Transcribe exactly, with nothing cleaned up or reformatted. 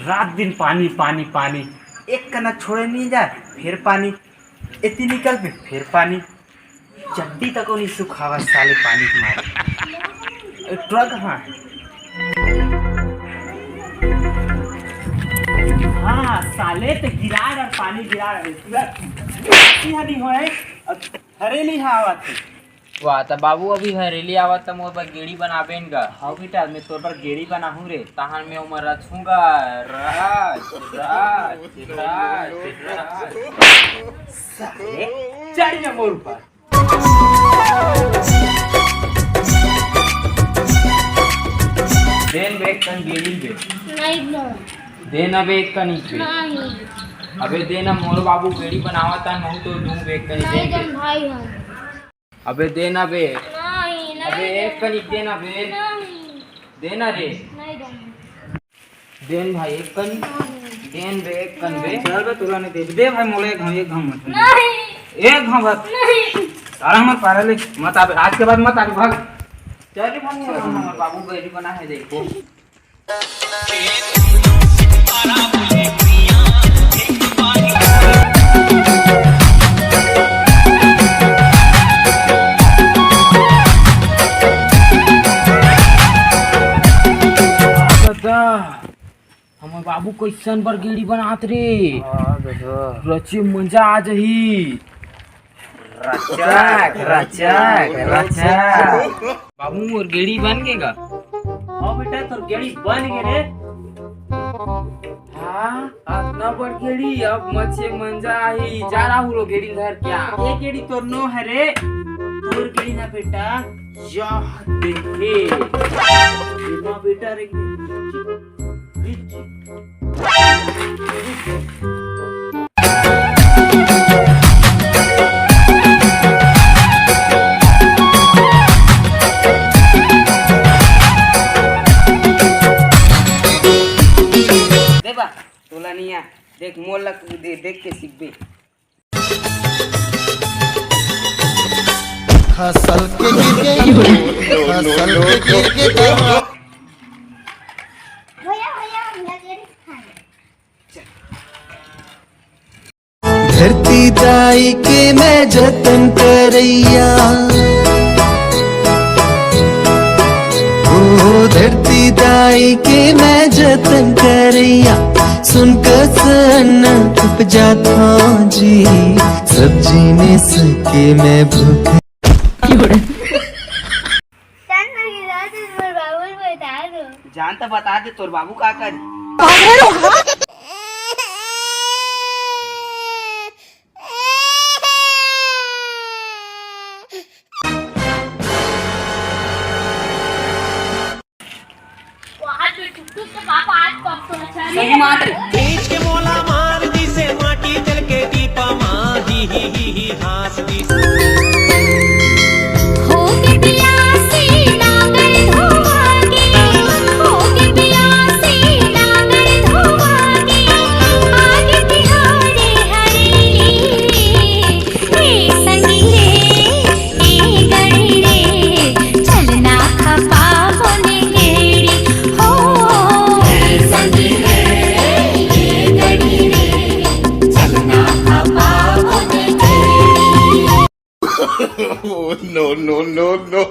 रात दिन पानी, पानी, पानी, एक कना छोड़े नहीं जाए, फिर पानी, एती निकल पे, फिर पानी, चड्डी तक नहीं सुखावा साले पानी के मारे। ए, ट्रक हाँ। हाँ, साले तो गिरा और पानी गिरा रहे। पूरा इसी हनी होए, अब हरेली हाँ आवत है। वाह, त बाबू अभी हरेली आवत त मोर बर गेड़ी बनाबेन गा। हाँ बेटा, मैं तोर बर गेड़ी बनाहूँ रे। तहन मैं ओमा रचहूँ गा, रच, रच, रच, रच। साले, चढ़ जा मोर ऊपर। देन बे एक कन गेड़ी बे। नहीं दो। देन अबे एक कन इच बे। नहीं। अबे देन, मोर बाबू गेड़ी बनावत है, महू तो दूँ बे एक कन इच नहीं देन बे। दम भाई हम। अबे देना बे। नहीं, नहीं अबे एक देना। कनिक देना बे। नहीं। देना रे। नहीं देना। देन भाई एक कनिक। नहीं। देन बे एक कन बे। चल बे, तोला नहीं दे। दे भाई मोला एक घाव, एक घाव मत। नहीं। एक घाव बस। नहीं। सारा हमर पारा ले मत आबे, आज के बाद मत आबे, भाग। चल रे भाग, हमर बाबू गेड़ी बना है, देखो। दादा, हमर बाबू कइसन बर गेड़ी बनात रे। हाँ, देखो। रचे मजा आ जही। रचक, रचक, रचक। बाबू, मोर गेड़ी बन गे गा? हाँ बेटा, तोर गेड़ी बन गे रे। हाँ, अतना बड़ गेड़ी, अब मचे मंजा आही। जा राहुल, वो गेड़ी धर क्या? ये गेड़ी तोर नो है रे, तोर गेड़ी ना बेटा, यह देखे। ये ना बेटा रे, दे बा, तोला नहीं आ, देख मोर ला दे, देख के सीखबे। फसल के गिर के, फसल के गिर के भैया, भैया, भैया, गेड़ी सिखाए। धरती दाई के मैं जतन करैया, ओ धरती दाई के मैं जतन करैया, सुन कसन उपजात हौं जी, सब जिनिस के मैं भूख। चल ना गिरा दे, तोर बाबू ल बता दो। जान त बता दे, तोर बाबू का करी? सही बात है। बेच के मोला मार दिसे माटी, चल के दीपा माँ, ही, ही, ही, ही, हाँस दिस। होगे बियासी नांगर धोवागे, होगे बियासी नांगर धोवागे, आगे तिहारे हरेली, ए संगी रे, ए गड़ी रे, चलना खपा बोने गेड़ी हो। ए संगी रे, ए गड़ी रे, चलना खपा बोने गेड़ी। Oh, no, no, no, no.